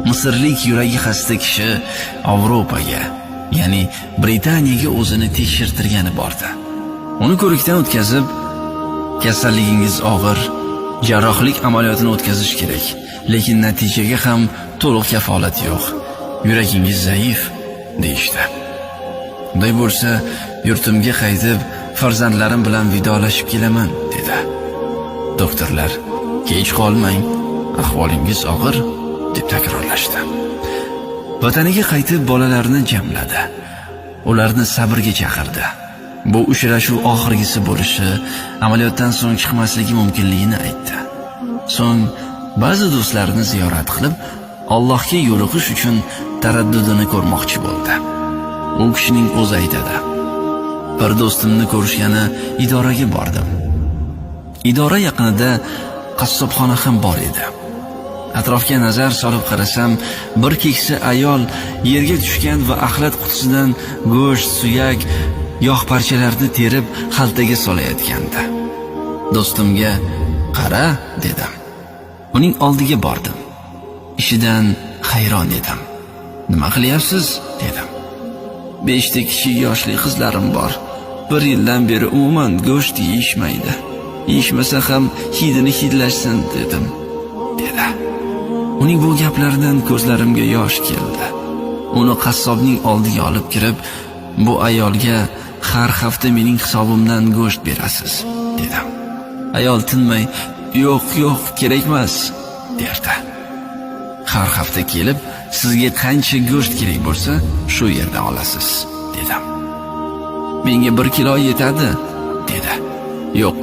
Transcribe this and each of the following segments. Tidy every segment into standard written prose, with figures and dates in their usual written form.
Misrlik yuragi xasta kishi Yevropaga, ya'ni Britaniyaga o'zini tekshirtirgani bordi. Uni ko'rikdan o'tkazib, kasalligingiz og'ir, jarrohlik amaliyotini o'tkazish kerak, lekin natijaga ham to'liq kafolat yo'q. Yuragingiz zaif, deyishdi. Unday bo'lsa, yurtimga qaytib, farzandlarim bilan vidolashib kelaman, dedi. Doktorlar, kech qolmang, ahvolingiz og'ir, deb takrorlashdi. Vataniga qaytib bolalarni jamladi. Ularni sabrga chaqirdi. Bu uchrashuv oxirgisi bo'lishi, amaliyotdan so'ng chiqmasligi mumkinligini aytdi. So'ng ba'zi do'stlarini ziyorat qilib, Allohga yo'liqish uchun taraddudini ko'rmoqchi bo'ldi. U kishining o'zi aytadi: Bir do'stimni ko'rishgani idoraga bordim. Idora yaqinida qassobxona ham bor edi. Atrofga nazar solib qarasam, bir keksa ayol yerga tushgan va axlat qutisidan go'sht, suyak, yog' parchalarini terib xaltaga solayotgandi. Do'stimga "Qara", dedim. Uning oldiga bordim. Ishidan hayron edim. "Nima qilyapsiz?" dedim. 5 ta kichik yoshli qizlarim bor. Bir yildan beri umuman go'sht yeyishmaydi. Yeyishmasa ham hidini hidlashsin dedim, dedi. Uning bu gaplaridan ko'zlarimga yosh keldi. Uni qassobning oldiga olib kirib, bu ayolga har hafta mening hisobimdan go'sht berasiz, dedim. Ayol tinmay, "Yo'q, yo'q, kerakmas", derdi. Har hafta kelib, sizga qancha go'sht kerak bo'lsa, shu yerdan olasiz, dedim. Menga 1 kilo yetadi, dedi. Yo'q,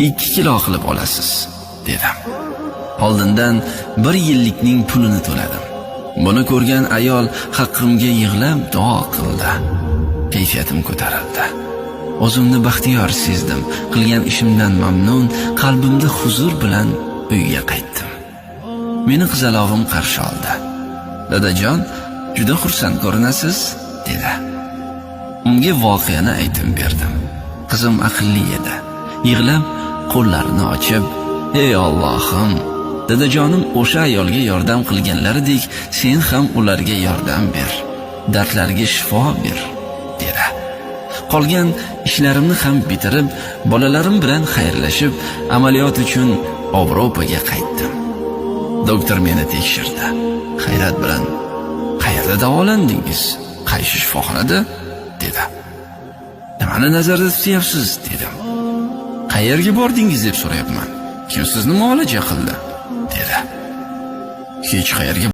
2 kilo qilib olasiz, dedim. Oldindan 1 yillikning pulini to'ladim. Buni ko'rgan ayol haqqimga yig'lab duo qildi. Kayfiyatim ko'tarildi. O'zimni baxtiyor sezdim. Qilgan ishimdan mamnun, qalbimda huzur bilan uyga qaytdim. Meni qizalog'im qarshi oldi. "Dadajon, juda xursand ko'rinasiz", dedi. Unga voqeani aytib berdim. Qizim aqlli edi. Yig'lab, qo'llarini ochib, "Ey Allohim, dadajonim o'sha ayolga yordam qilganlaridek, sen ham ularga yordam ber. Dardlariga shifo ber", dedi. Qolgan ishlarimni ham bitirib, bolalarim bilan xayrlashib, amaliyot uchun Yevropaga qaytdim. Doktor meni tekshirdi. Hayrat bilan, "Qayerda davolandingiz? Qaysi shifoxonada?" dedi. "Nimani nazarda tutyapsiz?" dedim. "Qayerga bordingiz deb so'rayapman. Kim sizni muolaja qildi?" dedi. Hech qayerga